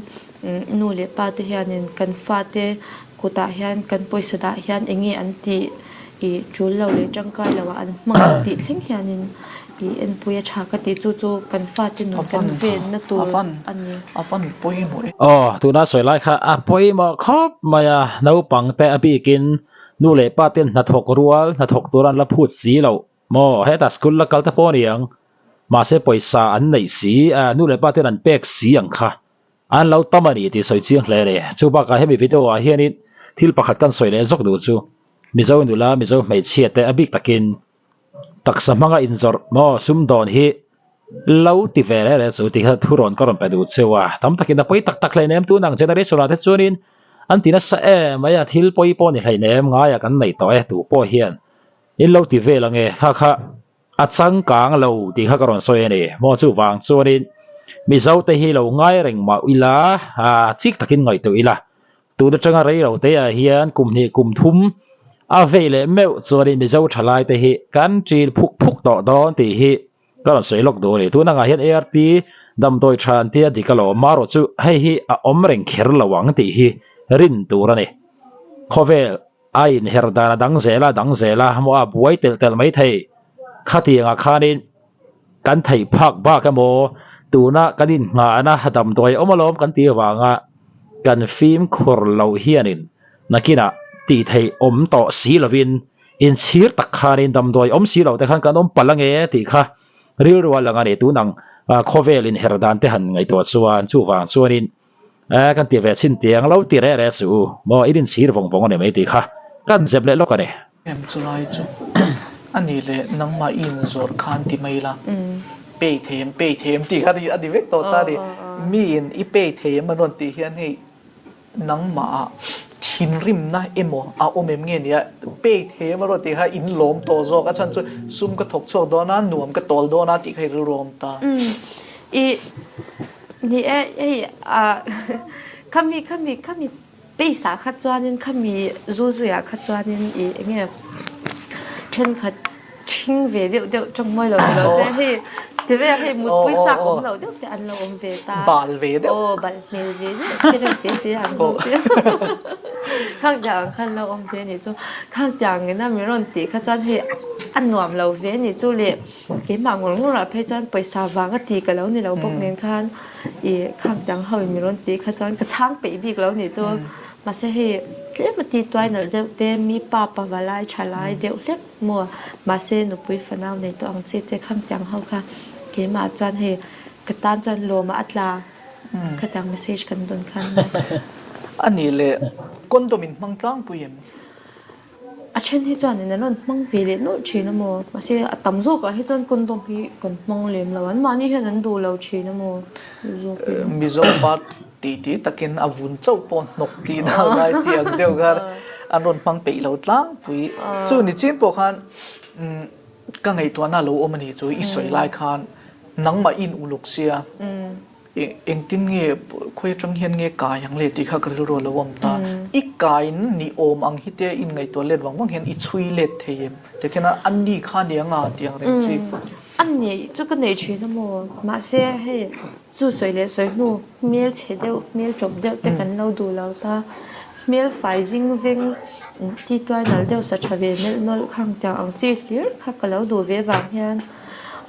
nu leh pa te hianin kan fate kutah hian kan pawisa dah hian eng nge an tih i tul lo leh tangkai lo ah an hmang ang tih thleng hianin i enpui a tha ka tih chu chu kan fate nun kan venna tur a ni. Aw, tuna sawi lai kha a pawimawh khawp mai a, naupang te a bikin nu leh pa ten hnathawk rual hnathawk tur an la phut si loh maw, hetah school la kal te pawh a ni ang, mahse pawisa an neih si, nu leh pa ten an pek si ang kha. An lo tam a ni tih sawi chiang hle a ni. Chu bakah hemi video ah hianin thil pakhat kan sawi leh zawk duh chu Mizo nula, Mizo hmeichhia te a bik takin taksa hmanga inzawrh maw sumdawn hi lo ti ve reh reh chu tih kha thu rawn ka rawn pe duh cheu a. Tam takin a pawi tak tak hleinem tun ang generation ah te chuanin an ti nasa em mai a, thil pawi pawh ni hleinem ngaiah kan nei tawh e tu pawh hian in lo ti vel ange kha kha A changkang lo tih kha ka rawn sawi a ni. Maw chuvang chuanin Mizo te hi lo ngai reng mah ila, chik takin ngaihtuah ila. Tun atanga rei lo te ah hian kum hnih kum thum a vei leh meuh chuanin Mizo thalai te hi kan ṭil phuk phuk tawh dawn tih hi ka rawn sawi lawk duh a ni. Tun angah hian ART damdawi tha an tia dik alawm marawh chu hei hi a awm reng kher lo ang tih hi rin tur a ni. Khawvel. A inher dan a dang zel a, dang zel a, maw a buai telh telh mai thei. Khatiangah khanin kan theih phak bak emaw tuna kan inngahna damdawi awm alawm kan tih avanga kan fimkhur loh hianin nakinah tih theih awm tawh si lovin inchhir tak khanin damdawi awm si lo te khan kan awm palh ange tih kha rilru a lang a ni. Tunang khawvel inher dan te han ngaihtuah chuan chuvang chuanin Eh kan ti ve chhin tiang lo ti reh reh suh u maw i rinchhir vawng vawng a ni mai tih kha kan zep leh lawk a ni. Em chulai chu a ni leh nangmah i inzawrh khan ti mai la pay thei em pay thei em tih kha a ni vek tawh ta a ni. Miin i pay thei em an rawn tih hian hei nangmah ah thinrimna emaw a awm em nge nia pay thei em a rawn tih kha in lawm tawh zawk a chhan chu sum ka thawk chhuak dawn a nuam ka tawl dawn a tih kha i rilru a awm ta. I Ni e, hei ah khami khami khami pace ah kha chuanin khami zu zuiah kha chuanin ih eng nge thenkhat ṭhing ve deuh deuh ṭawng mawi lo ni lo se hei ti vel hei mutpui chak awm loh deuh te an lo awm ve ta. Bal ve deuh. Aw bal hmel ve deuh te reuh te te an awm ve khang tiang ang khan lo awm ve a nih chu khang tiang ina mi rawn tih kha chuan hei a nuam lo ve a nih chu le. Keimah ngawr ngawrah phei chuan pawisa vanga ti ka lo ni lo bawk nen khan ih khang tiang ho in mi rawn tih kha chuan ka chhang peih bik lo nih chu. Mahse hei tlem a ti tuai nalh deuh te mi pa pa va lai tha lai deuh hlek maw mahse nupui fanau nei tawh ang chi te khang tiang ho kha keimah chuan hei ka tan chuan lawmah a tla khatiang message kan dawn khan. A nih leh condom in hmang tlangpui em? A then hi chuan in an rawn hmang ve leh nawlh thin a maw? Mahse a tam zawkah hi chuan condom hi kan hmang lem lo. An mahni hian an duh lo thin a maw? Mizo pa tih tih takin a vun chauh pawh hnawk tih dan lai tih ang deuh khan an rawn hmang peih lo tlangpui. Chu ni chin pawh khan ka ngaihtuahna lo awm a ni chu i sawi lai khan nangmah in uluk sia. Engtin nge khawi atang hian nge kai ang le tih kha ka rilru a lo awm ta. I kain ni awm ang hi te in ngaihtuah let vang vang hian i chhui let thei em? Tikhian a ni kha ni anga tih ang reng chi. A nei chu ka nei thin a maw? Mahse hei chu sawi leh sawi hnu hmel chhe deuh hmel tawp deuh te kan lo duh lo ta. Hmel fai ving veng ti tuai nalh deuh sa tha ve melh nawlh khang tiang ang chi hlir kha ka lo duh ve vang hian.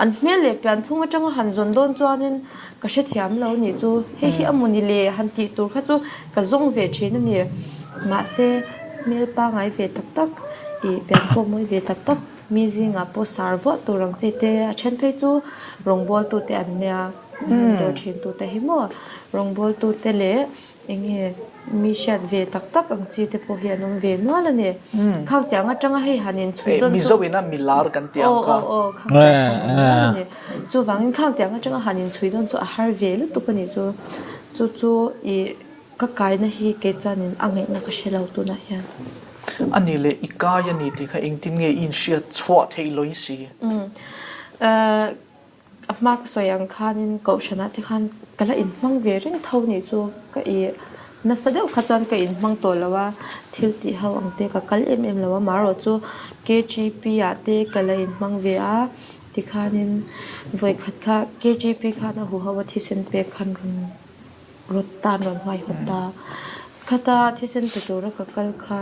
An hmel leh pianphung atanga han zawn dawn chuanin ka hrethiam lo nih chu hei hi a mawni le han tih tur kha chu ka zawng ve thin a ni. Mahse hmel pangai ve tak tak ih pian pawh mawi ve tak tak mi zingah pawh sar vuah tur ang chi te a then phei chu rawngbawltu te an nia dawr thin tu te hi maw rawngbawltu te leh Eng nge mi hriat ve tak tak ang chi te pawh hi an awm ve nual a ni. Khang tiang atanga hei han inchhui dawn chu. Mizo ina mi lar kan tih ang kha. Aw aw aw khang tiang khan awm nual a ni. Chuvangin khang tiang atanga han inchhui dawn chu a har ve lutuk a nih chu. Chu chu i ka kaina hi kei chuanin a ngaihna ka hre lo tunah hian. A ni leh i kai a ni tih kha engtin nge i inhriat chhuah theih lawi si? Umm. A hma ka sawi ang khanin kohhranah te khan ka la inhmang ve reng tho nih chu ka i nasa deuh kha chuan ka inhmang tawh lo a, thil tih ho ang te ka kal em em lo a, marawh chu KGP ah te ka la inhmang ve a, tikhanin vawikhat kha KGP khan a huho a thisen pek khan rawn. Rawt ta an rawn huaihawt ta. Khata thisen pe tura ka kal kha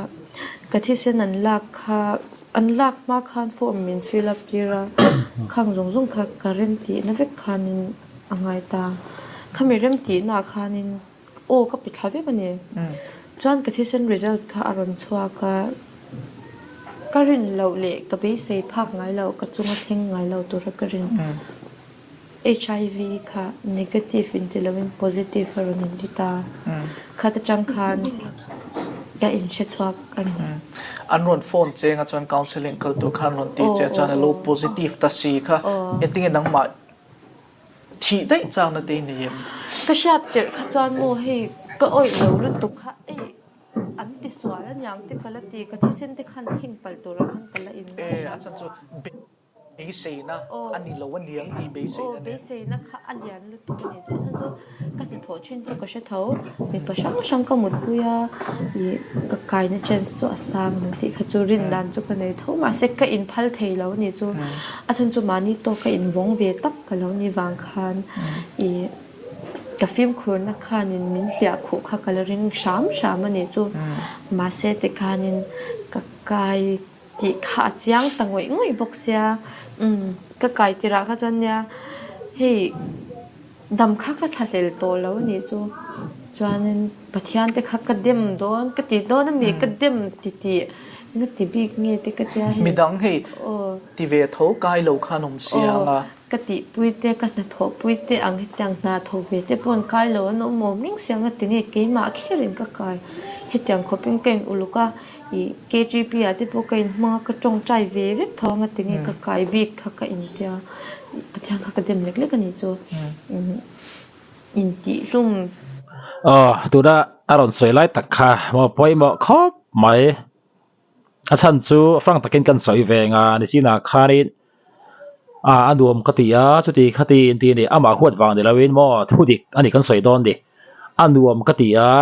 ka thisen an lak kha an lak hma khan form min fill up tir a, khang zawng zawng kha ka remtihna vek khanin a ngai ta. Khami remtihna ah khanin aw ka pe thla vek a ni. Chuan ka thisen result kha a rawn chhuak a, ka rin loh leh ka beisei phak ngai loh ka chunga thleng ngai lo tura ka rin. HIV kha negative in ti loin positive a rawn in ti ta. Khat atang khan ka in hre chhuak a ni. An rawn phone cheng a chuan counselling kal tur khan rawn ti che a chuan a lo positive ta si kha engtinge nangmah thih daih changna te i nei em? Ka hriat tirh kha chuan maw hei ka awih lo lutuk kha ei an ti sual aniang te ka la ti ka thisen te khan thleng palh turah khan ka la in ngai hram. Beiseina a ni lo a niang tih beiseina nen. Beiseina kha a lian lutuk a ni chu. A chhan chu ka hnathawh thin chu ka hre tho. Mipa hrang hrang ka mutpui a, ih ka kaina chance chu a sang ang tih kha chu rin dan chu ka nei tho. Mahse ka inphal thei lo a ni chu. A chhan chu mahni tawk ka invawng ve tak ka lo ni vang khan ih ka fimkhurna khanin min hliah khuh kha ka la ring hram hram a ni chu. Mahse tikhanin ka kai. Tih kha a chiang ta ngawih ngawih bawk sia, umm ka kai tirah kha chuan nia hei dam kha ka thlahlel tawh lo a nih chu, chuanin Pathian te kha ka dem dawn ka ti dawn a mi ka dem ti tih nga ti bik nge te ka tia hei. Midang hei ti ve tho kai lo khan awm siang a. Ka tihpui te ka hnathawhpui te ang hetiang hna tho ve te pawh an kai lo an awm awm reng siang a tinge keimah kherin ka kai hetiang khawpin ka in uluk a. Ih KTP ah te pawh ka inhmang a, ka tawngtai ve vek tho anga tinge ka kai bik kha ka intia Pathian kha ka dem lek lek a nih chu intihhlum. Aw tuna a rawn sawi lai tak kha maw pawimawh khawp mai a chhan chu frank takin kan sawi ve nga nichinah khanin a a nuam ka ti a chuti khati inti a ni amah huat vang ni loin maw thudik a ni kan sawi dawn ni a nuam ka ti a.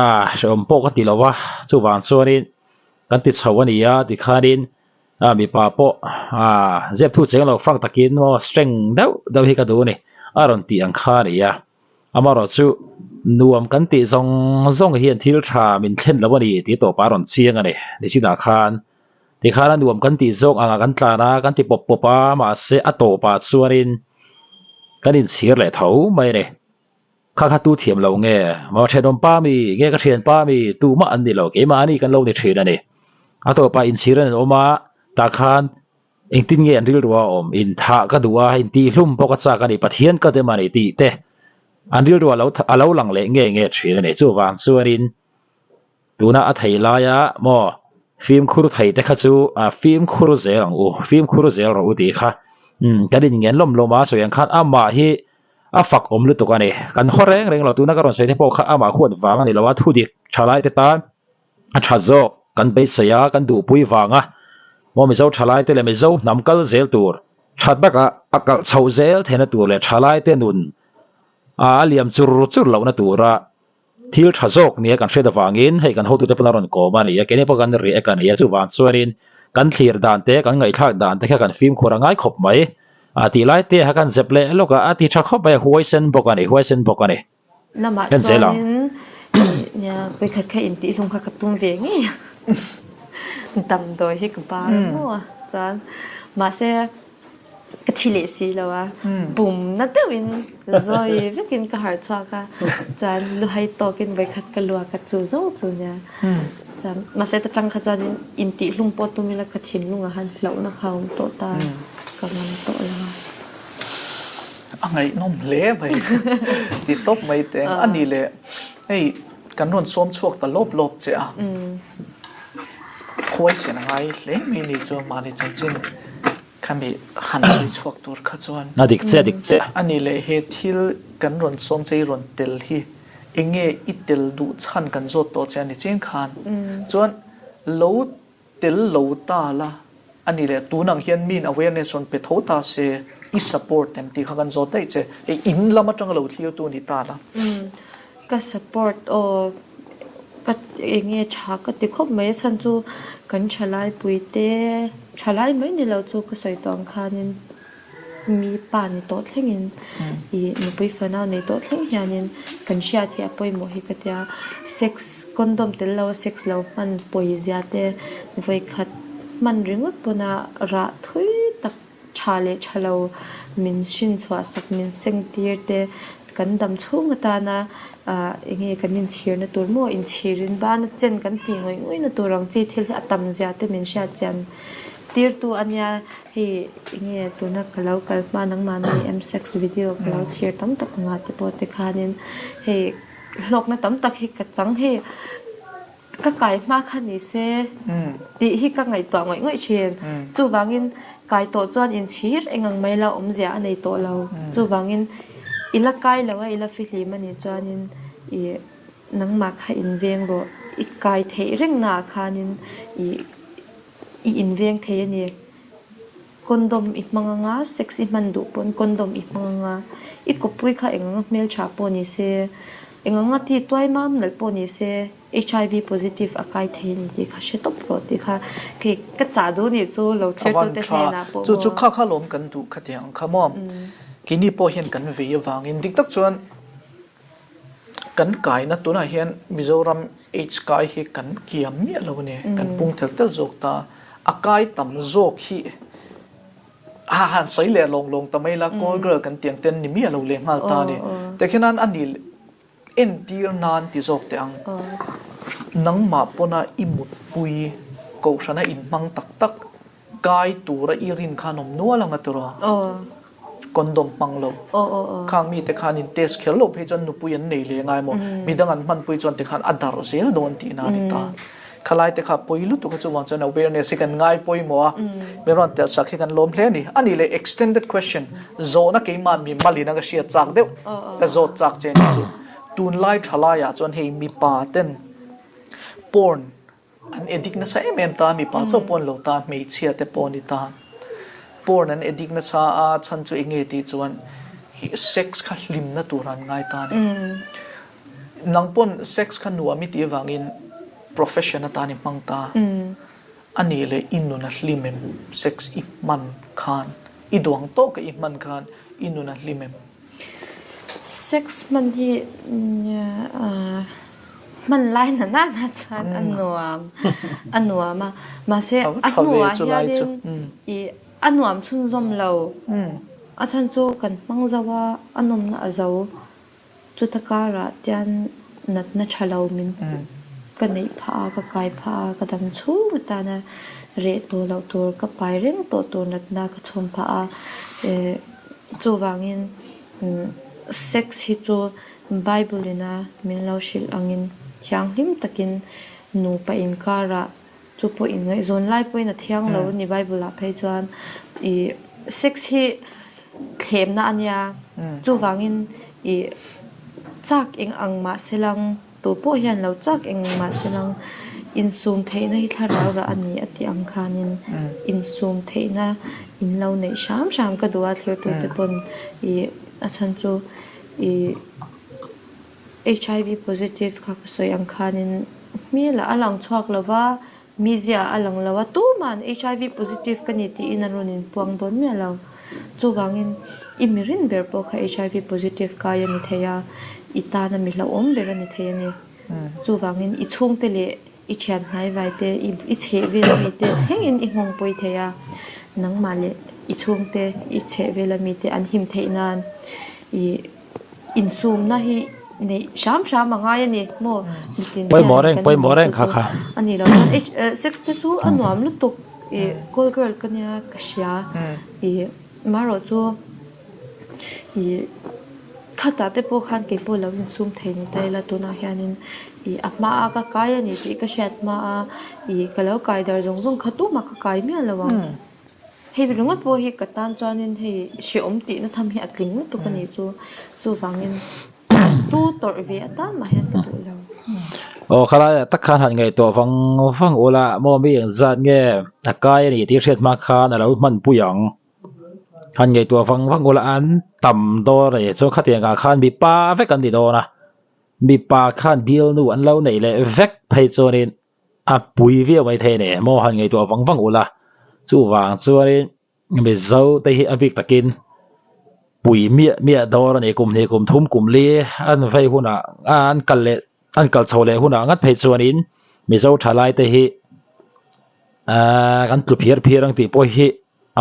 Ah hrehawm pawh ka ti lo va chuvang chuanin kan ti chho a ni a tikhanin ah mipa pawh ah zep thu cheng lo fak takin maw strength deuh deuh hi ka duh a ni a rawn tih ang kha a ni a amaherawh chu nuam kan tih zawng zawng hian thil tha min thlen lo a ni tih tawpah a rawn chiang a ni nichinah khan tikhan a nuam kan tih zawk angah kan tlan a kan ti pawp pawp a mahse a tawpah chuanin kan inchhir leh tho mai a ni. Kha kha tu thiam lo nge? Maw thenawm pa mi nge ka thian pa mi tumah an ni lo keimahni kan lo ni thin a ni. A tawpah inchhir an awm a, tah khan engtin nge an rilru a awm, inthah ka duh a, intihhlum pawh ka chak a ni, Pathian ka dem a ni tih te an rilru a lo a lo lang leh nge nge thin a ni. Chuvang chuanin Tuna a thei laia maw fimkhur thei te kha chu fimkhur zel ang u, fimkhur zel rawh u tih kha kan inngen lawm lawm a, sawi ang khan amah hi a fak awm lutuk a ni. Kan haw reng reng lo, tuna ka rawn sawi te pawh kha amah huat vang a ni lo a, thudik tha lai te tan a tha zawk kan beisei a, kan duhpui vang a, maw Mizo tha lai te leh Mizo hnam kal zel tur tha taka a kalh chhoh zel theihna tur leh tha lai te nun a liam chur chur lohna tura Thil tha zawk nia kan hriat avangin hei kan hotute pawn a rawn kawm a ni a, keini pawh kan react a ni a, chuvang chuanin kan thlir dan te, kan ngaihthlak dan te kha kan fimkhur a ngai khawp mai. A tih lai te kha kan zep leh lawk a, a ti tha khawp mai a, huaisen bawk a ni, huaisen bawk a ni. Lamah En zel ang. chuanin nia vawikhat kha intihhlum kha ka tum ve ngei a, damdawi hi ka bar maw a chuan mahse Ka thi leh si lo a, pum na deuhin zawi vekin ka harh chhuak a, chuan luhai tawkin vawikhat ka luak a chu zawng chu nia. Chuan mahse ta tang kha chuanin intihhlum pawh tum ila ka thinlungah khan hlauhna kha a awm tawh ta, ka ngam tawh lo a. A ngaihnawm hle mai ti tawp mai teng a ni le hei kan rawn sawm chhuak ta lawp lawp che a, khuaisen a ngai hle mai ni chu mahni chanchin. Khami han sawi chhuak tur kha chuan. A dik che, a dik che. A nih leh he thil kan rawn sawm che i rawn tel hi enge i tel duh chhan kan zawt tawh che a ni cheng khan chuan lo tel lo ta la a nih leh tun ang hian miin awareness rawn pe tho ta se i support em tih kha kan zawt daih che hei in lam atanga lo thlir tu a ni ta la. Ka support aw ka enge tha ka ti khawp mai a chhan chu kan thalai pui te thalai mai ni lo chu ka sawi tawh ang khanin. mi pa ni tawh thlengin ih nupui fanau nei tawh thleng hianin kan hriat hi a pawimawh hi ka tia. Sex condom tel lo a sex lo hman pawi zia te vawikhat hman ringawt pawna rah thui tak tha leh tha lo min hrin chhuah sak min seng tir te kan dam chhung atana ah eng nge kan inchhirna tur maw inchhirin bana chen kan tih ngawih ngawih na tur ang chi thil hi a tam zia te min hriat chian tirtu a nia hei eng nge tuna ka lo kal hma nangmahni msex video ka lo thlir tam tak anga te pawh tikhanin hei hlawkna tam tak hi ka chang hei. Ka kai hma kha ni se tih hi ka ngaihtuah ngawih ngawih thin. Chuvangin kai tawh chuan inchhir eng ang mai la awmzia a nei tawh lo. Chuvangin i la kai lo a, i la fihlim a nih chuanin i nangmah kha inveng rawh. I kai theih rengnaah khanin i i inveng thei a ni. Condom i hmang anga, sex i hman duh pawn condom i hmang anga, i kawppui kha eng anga hmeltha pawh ni se, eng anga ti tuai mam nalh pawh ni se, HIV positive a kai thei a ni tih kha hre tawp rawh tih kha kei ka chah duh nih chu lo thlir tute hnenah pawh maw. Chu chu kha kha lawm kan duh kha tiang kha maw. Keini pawh hian kan vei avangin dik tak chuan kan kaina tunah hian Mizoram AIDS kai hi kan kiam miah lo a ni, kan pung tel tel zawk ta. A kai tam zawk hi ha han sawi leh lawng lawng ta mai la, call girl kan tiang ten ni miah lo leh nghal ta a ni. Tikhian a ni Entir nan ti zawk teh ang. Nangmah pawna i mutpui kohhrana inhmang tak tak kai tura i rin khan awm nual ang a tiraw? Condom hmang lo. Khang mite khan in test kher loh phei chuan nupui an nei leh ngai maw? Midang an hmanpui chuan tikhan a darh zel dawn tihna a ni ta. Khalai te kha pawi lutuk a chuvang chuan awareness hi kan ngai pawimawh a, min rawn telh sak hi kan lawm hle a ni. A nih leh extended question, zawhna keimah mi malin a ka hriat chak deuh, ka zawt chak che ni chu. Tunlai thalaiah chuan hei mipa ten porn an addict nasa em em ta, mipa chauh pawh an lo ta, hmeichhia te pawh a ni ta. Porn an addict nasa a, chhan chu eng nge tih chuan sex kha hlimna tur an ngai ta a ni. Nang pawn sex kha nuam i tih avangin profession atan i hmang ta a nih leh i nun a hlim em? Sex i hman khan, i duang tawka i hman khan i nun a hlim em? Sex hman hi hman lai na nana chuan a nuam a nuam a, mahse a hnuah hianin i a nuam chhunzawm lo. A chhan chu kan hmang zo a, a nawmna a zo. Chuta karah tian natna tha lo min ka neih phah a, ka kai phah a, ka dam chhung atana reh tawh loh tur, ka pai reng tawh tur natna ka chhawm phah a. Chuvangin sex hi chu Bible ina min lo hrilh angin thianghlim takin nupa inkarah Chu pawh inngaihzawn lai pawhin a thiang lo a ni Bible ah phei chuan ih sex hi thlemna a nia chuvangin ih chak eng ang mah se lang tu pawh hian lo chak eng ang mah se lang insum theihna hi thlarau rah a ni a tih ang khanin insum theihna in lo neih hram hram ka duh a thlir tute pawn ih a chhan chu ih. HIV positive kha ka sawi ang khanin hmelah a lang chhuak lo va, mizia a lang lo a, tuma'n HIV positive ka ni tiin an rawn inpuang dawn miah lo. Chuvangin i mi rin ber pawh kha HIV positive kai a ni thei a, i tana mi hlauhawm ber a ni thei a ni. Chuvangin i chhungte leh i thian hnaivai te, i chhehvel ami te thlengin i nghawng pawi thei a, nangmah leh i chhungte, i chhehvel ami te an him theih nan i Insumna hi neih hram hram a ngai a ni maw? Mitin hian kan inhmu chu chu a ni lo chuan sex te chu a nuam lutuk ih call girl ka nia ka hria ih marawh chu ih khatah te pawh khan kei pawh lo insum thei ni ta ila tunah hianin ih a hmaa ka kai a ni tih ka hriat hmaa ih ka lo kai dar zawng zawng kha tumah ka kai miah lo ang. Hei ringawt pawh hi ka tan chuanin hei hrehawm tihna tham hi a tling lutuk a nih chu. Chuvangin tu tawrh ve atan mah hian ka duh lo. Aw khalai tak khan han ngaihtuah vang vang ula maw mi engzat nge a kai a ni tih hriat hma khan a lo hmanpui ang. Han ngaihtuah vang vang ula an tam dawn a ni. Chuan khatiang ah khan mipa vek an ni dawn a, mipa khan bialnu an lo neih leh vek phei chuanin a pui viau mai thei a ni maw han ngaihtuah vang vang ula chuvang chuanin Mizo te hi a bik takin. pui miah miah dawr a ni. Kum hnih kum thum kum li an vei hunah an kal leh an kal chho leh hunah ngat phei chuanin Mizo thalai te hi ahh kan tlu phiar phiar ang tih pawh hi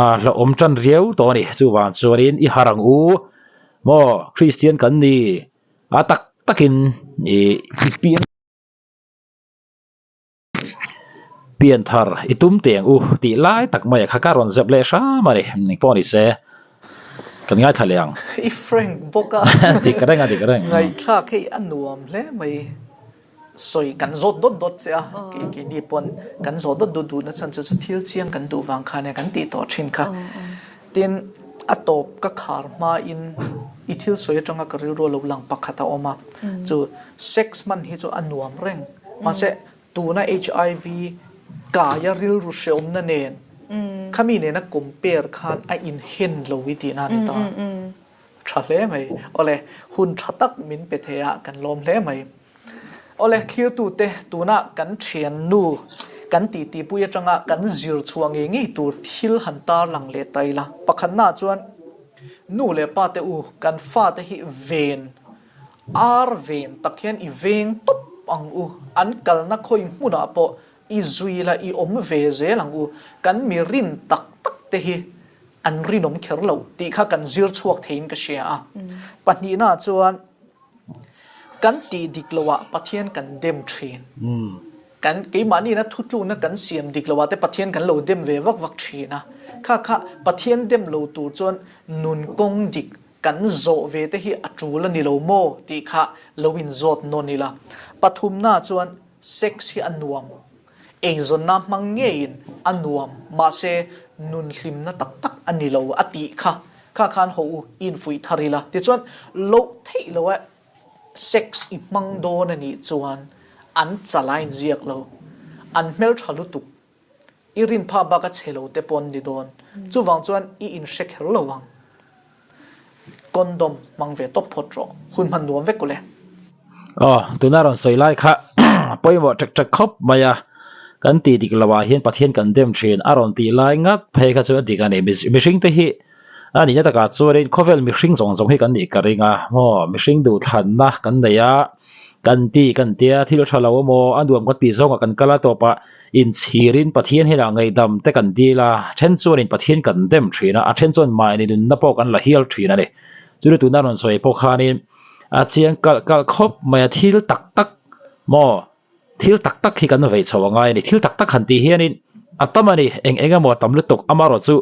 a hlauhawm tan riau tawh a ni. Chuvang chuanin i harh ang u maw Kristian kan ni a tak takin ih piang. Pianthar i tum teh ang u tih lai tak mai a kha ka rawn zep leh hram a ni, eng pawh ni se kan ngaithla leh ang. I frank bawk a. Dik reng a dik reng. Ngaihthlak hei a nuam hle mai. Sawi kan zawt dawt dawt che a, keini pawn kan zawt dawt dawt duhna chhan chu chu thil chiang kan duh vang khan nia kan tih tawh thin kha. Tin, a tawp ka khar hmain i thil sawi atanga ka rilru a lo lang pakhat a awm a, chu sex hman hi chu a nuam reng. Mahse, tuna HIV kaia rilru hreawmna nen khami nena compare khan a inhen lo i tihna a ni ta. Tha hle mai. Awle, hun tha tak min pe thei a, kan lawm hle mai. Awle, thlirtute, tuna kan thiannu kan titipui atanga kan zir chhuah ngei ngei tur thil han tarlang leh ta ila. Pakhatnaah chuan nu leh pate u, kan fate hi ven Ar ven tak hian i veng tawp ang u, an kalna khawi hmunah pawh i zui la i awm ve zel ang u, kan mi rin tak tak te hi an rinawm kher lo tih kha kan zir chhuak theiin ka hria a. Pahnihnaah chuan kan tih dik loah Pathian kan dem thin. Kan keimahniina thutlukna kan siam dik loah te Pathian kan lo dem ve vak vak thin a, kha kha Pathian dem lo tur chuan nun kawng dik Kan zawh ve te hi a tul a ni lo maw tih kha lo inzawt nawn ila. Pathumna chuan sex hi a nuam, eizawnna hmang ngeiin a nuam mahse nun hlimna tak tak a ni lo a tih kha kha khan haw u i infuih thar ila. Tichuan loh theih lo e sex i hmang dawn a nih chuan an chal a inziak lo, an hmeltha lutuk I rin phah bak a chhe lo te pawh an ni dawn. Chuvang chuan i inhre kher lo ang. Condom hmang ve tawp phawt rawh. Hun hman nuam vek ule. Aw, tuna rawn sawi lai kha pawimawh ṭek ṭek khawp mai a. Kan tih dik loh ah hian Pathian kan dem ṭhin a rawn tih lai ngat phei kha chu a dik a ni. Mihring te hi a nihna takah chuanin khawvel mihring zawng zawng hi kan nih ka ring a. Maw, mihring duhthlanna kan nei a, kan ti kan tia thil ṭha lo emaw a nuam kan tih zawngah kan kal a tawpah Inchhirin Pathian hian ah ngaihdam te kan dil a, then chuanin Pathian kan dem thin a, a then chuan mahni nunna pawh kan la hial thin a ni. Chumi tuna rawn sawi pawh khanin a chiang kalh kalh khawp mai a, thil tak tak maw, thil tak tak hi kan vei chho a ngai a ni. Thil tak tak han tih hianin a tam a ni, eng eng emaw a tam lutuk, amaherawh chu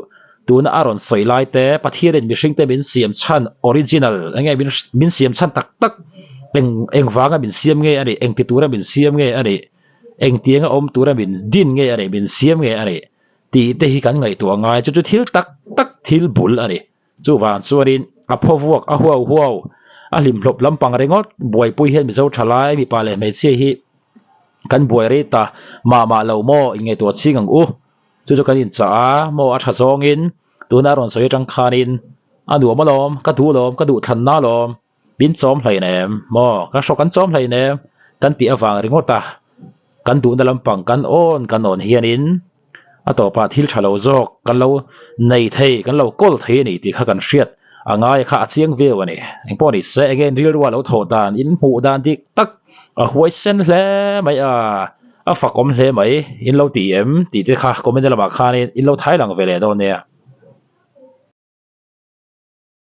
tuna a rawn sawi lai te Pathianin mihring te min siam chhan original eng nge min siam chhan tak tak eng eng vanga min siam nge a nih, engti tura min siam nge a nih. Engtianga awm tura min din nge a nih, min siam nge a nih tih te hi kan ngaihtuah ngai. Chu chu thil tak tak thil bul a ni. Chuvang chuanin a phaw vuak, a huau huau, a hlimhlawp lampang ringawt buaipui hian Mizo thalai mipa leh hmeichhia hi kan buai rei ta mah mah lo maw inngaihtuah ching ang u. Chu chu kan inchah a maw a tha zawngin tuna a rawn sawi atang khanin a nuam alawm, ka duh alawm, ka duhthlanna alawm. Min chawm hlein em? Maw? Kan hrawk an chawm hlein em? Kan tih avang ringawt a, kan duhna lampang kan awn kan awn hianin a tawpah thil tha lo zawk kan lo nei thei, kan lo kawl thei a ni tih kha kan hriat a ngai kha a chiang viau a ni. Engpawh ni se, enge rilrua lo thawh dan, in hmuh dan dik tak a huaisen hle mai a, a fakawm hle mai, in lo ti em tih te kha comment lamah khanin in lo thai lang ve leh dawn nia.